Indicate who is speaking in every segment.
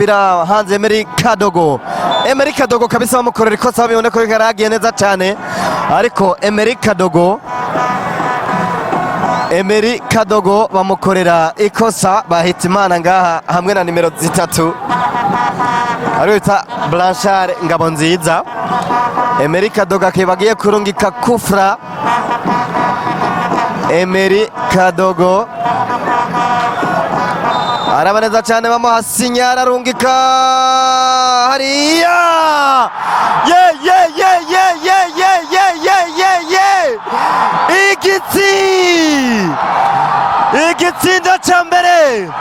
Speaker 1: Umupira hanze. Emery Kadogo, Emery Kadogo kabisa, bamukorera ikosa. Bibone ko yaragiye neza cyane, ariko Emery Kadogo, Emery Kadogo bamukorera ikosa. Bahita Imana ngaha hamwe na nimero 3, ariwe bita Blanchard Ngabonziza. Emery Kadogo akaba agiye kurungika kufra. Emery Kadogo araba neza cyane, bamuha sinya, ararungika hariya. Ye ye ye ye ye ye ye ye ye ye! Igitsi, igitsindo cya mbere,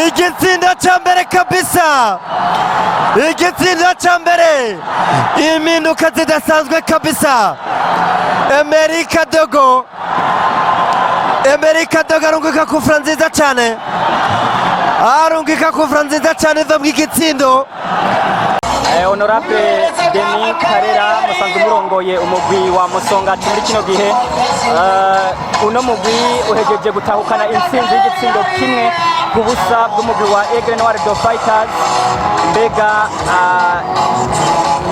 Speaker 1: igitsindo cya mbere kabisa, igitsindo cya mbere! Impinduka zidasanzwe kabisa. Emery Kadogo, Emery Kadogo arungika kufra nziza cyane, arungika kufra nziza cyane, iva mu igitsindo.
Speaker 2: Honorable Denis Karera, musanzwe murongoye umugwi wa Musongati muri kino gihe. Uno mugwi uhejeje gutahukana intsinzi y'igitsindo 1-0 bw'umugwi wa Aigle Noir de Fighters. Mbega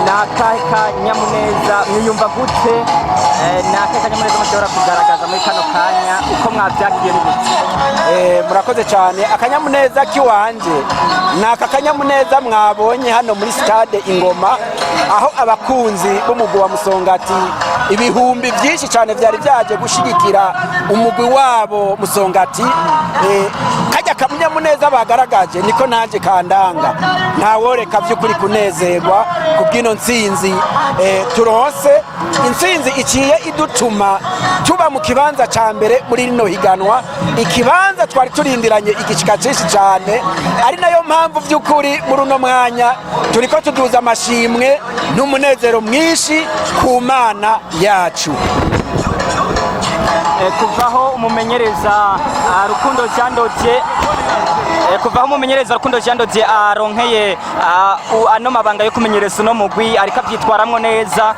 Speaker 2: ni akahe kanyamuneza, mwiyumva gute? Ni akahe kanyamuneza mushobora kugaragaza muri kano kanya, uko mwavyakiye ni gute?
Speaker 3: Murakoze cyane. Akanyamuneza k'iwanje ni aka kanyamuneza mwabonye hano muri stade Ingoma, aho abakunzi b'umugwi wa Musongati ibihumbi byinshi cyane byari byaje gushyigikira umugwi wabo Musongati. Kajya akanyamuneza bagaragaje niko nanjye kandanga, ntaworeka by'ukuri kunezerwa ku bw'ino ntsinzi turonse, intsinzi iciye idutuma tuba mu kibanza cya mbere muri rino higanwa, ikibanza twari turindiranye igishika cyinshi cyane, ari nayo mpamvu by'ukuri muri uno mwanya turiko tuduza amashimwe n'umunezero mwinshi ku Mana yacu.
Speaker 2: Kuvaho umumenyereza Rukundo Jean Dodier, kuvaho umumenyereza Rukundo Jean Dodier aronkeye ano mabanga yo kumenyereza uno mugwi, ariko abyitwaramwo neza.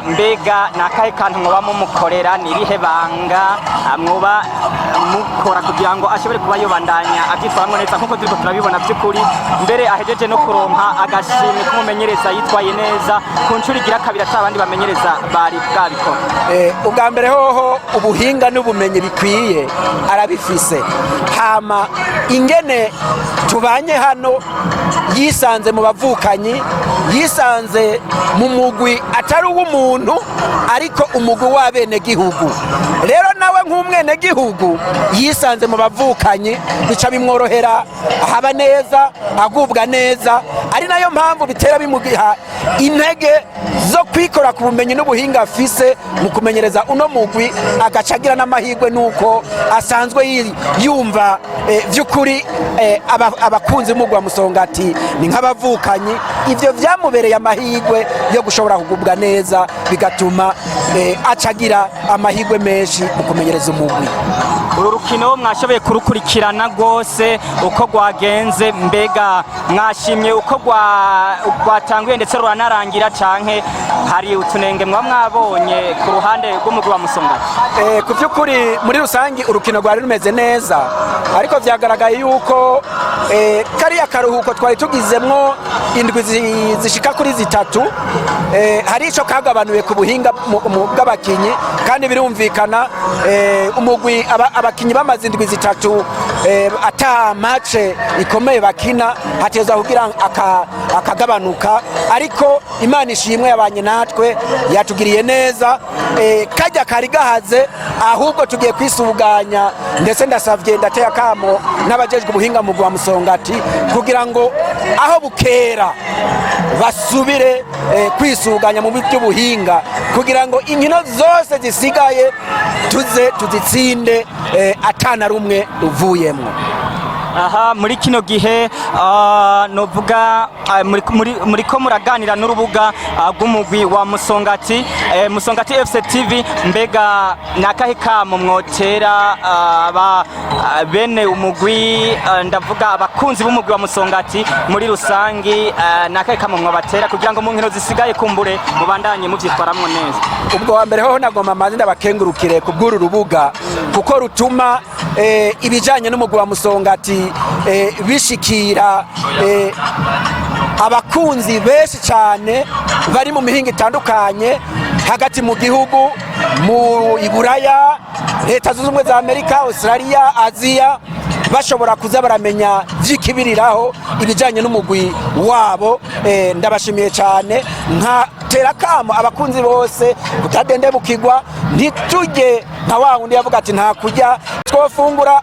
Speaker 2: Mbega ni akahe kantu mwoba mumukorera, ni irihe banga mwoba mukora kugira ngo ashobore kuba yobandanya abyitwaramwo neza nkuko turiko turabibona? By'ukuri mbere ahejeje no kuronka agashimwe k'umumenyereza yitwaye neza ku nshuro igira kabiri, ata abandi bamenyereza bari bwabikora.
Speaker 3: Ubwa mbere hoho, ubuhinga n'ubumenyi bikwiye arabifise. Hama ingene tubanye hano, yisanze mu bavukanyi, yisanze mu mugwi atari uw'umuntu ariko umugwi w'abenegihugu. Rero nawe nk'umwenegihugu yisanze mu bavukanyi, bica bimworohera, ahaba neza, agubwa neza, ari nayo mpamvu bitera bimuha intege zo kwikora ku bumenyi n'ubuhinga afise mu kumenyereza uno mugwi, agaca agira n'amahirwe nuko asanzwe yumva vy'ukuri abakunzi b'umugwi wa Musongati ni nk'abavukanyi. Ivyo vyamubereye amahirwe yo gushobora kugubwa neza, bigatuma aca agira amahirwe menshi mu kumenyereza umugwi.
Speaker 2: Uru rukino mwashoboye kurukurikirana rwose uko rwagenze. Mbega mwashimye uko rwatanguye ndetse ruranarangira, canke hari utunenge mwaba mwabonye ku ruhande rw'umugwi wa Musongati?
Speaker 3: Ku by'ukuri, muri rusange urukino rwari rumeze neza, ariko vyagaragaye yuko kariya karuhuko twari tugizemwo indwi zishika kuri 3 hari ico kagabanuye ku buhinga bw'abakinyi. Kandi birumvikana, umugwi abakinyi bamaze indwi 3 ata match ikomeye bakina, hateza kugira akagabanuka. Ariko Imana ishimwe yabanye natwe, yatugiriye neza. Kajya kari gahaze, ahubwo tugiye kwisuganya. Ndetse ndasavye, ndateye akamo n'abajejwe ubuhinga mu wa Musongati kugira ngo aho bukera basubire kwisuganya mu by'ubuhinga, kugira ngo inkino zose zisigaye tuze tuzitsinde atana rumwe ruvuyemwo.
Speaker 2: Aha muri kino gihe novuga muriko muraganira n'urubuga rw'umugwi wa Musongati, Musongati FC TV. Mbega ni akahe kamo mwotera bene umugwi, ndavuga abakunzi b'umugwi wa Musongati muri rusangi? Ni akahe kamo mwabatera kugira ngo mu nkino zisigaye kumbure mubandanye muvyitwaramwo neza?
Speaker 3: Ubwo wa mbere hoho nagomba amazi ndabakengurukire ku bw'uru rubuga, kuko rutuma ibijanye n'umugwi wa Musongati. bishikira abakunzi benshi cyane bari mu mihinga itandukanye, hagati mu gihugu, mu Iburaya, Leta Zunze Ubumwe za Amerika, Australia, Aziya, bashobora kuza baramenya vy'ikibiriraho ibijanye n'umugwi wabo. Ndabashimiye cyane, nkatera kamo abakunzi bose kutadendebukirwa. Ntitujye nka wa wundi yavuga ati nta kurya twofungura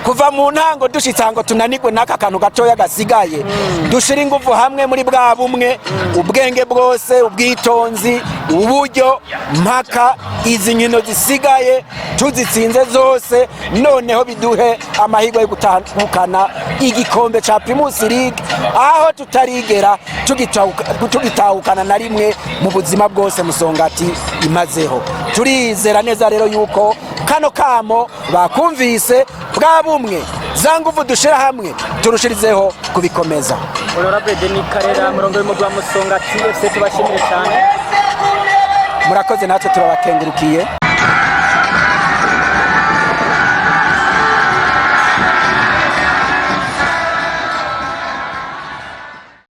Speaker 3: kuva mu ntango, dushitse ngo tunanirwe n'aka kantu gatoya gasigaye. Dushire ingufu hamwe muri bwa bumwe, ubwenge bwose, ubwitonzi, uburyo, mpaka izi nkino zisigaye tuzitsinze zose, noneho biduhe amahirwe yo gutahukana igikombe ca Primus League, aho tutarigera tugitahukana na rimwe mu buzima bwose Musongati imazeho. Turizera neza rero yuko kano kamo bakumvise, bwa bumwe, za nguvu dushira hamwe, turushirizeho kubikomeza.
Speaker 2: Honorable Denis Karera, murongo w'umugwi wa Musongati FC, tubashimire cyane.
Speaker 3: Murakoze, natwe turabakengurukiye.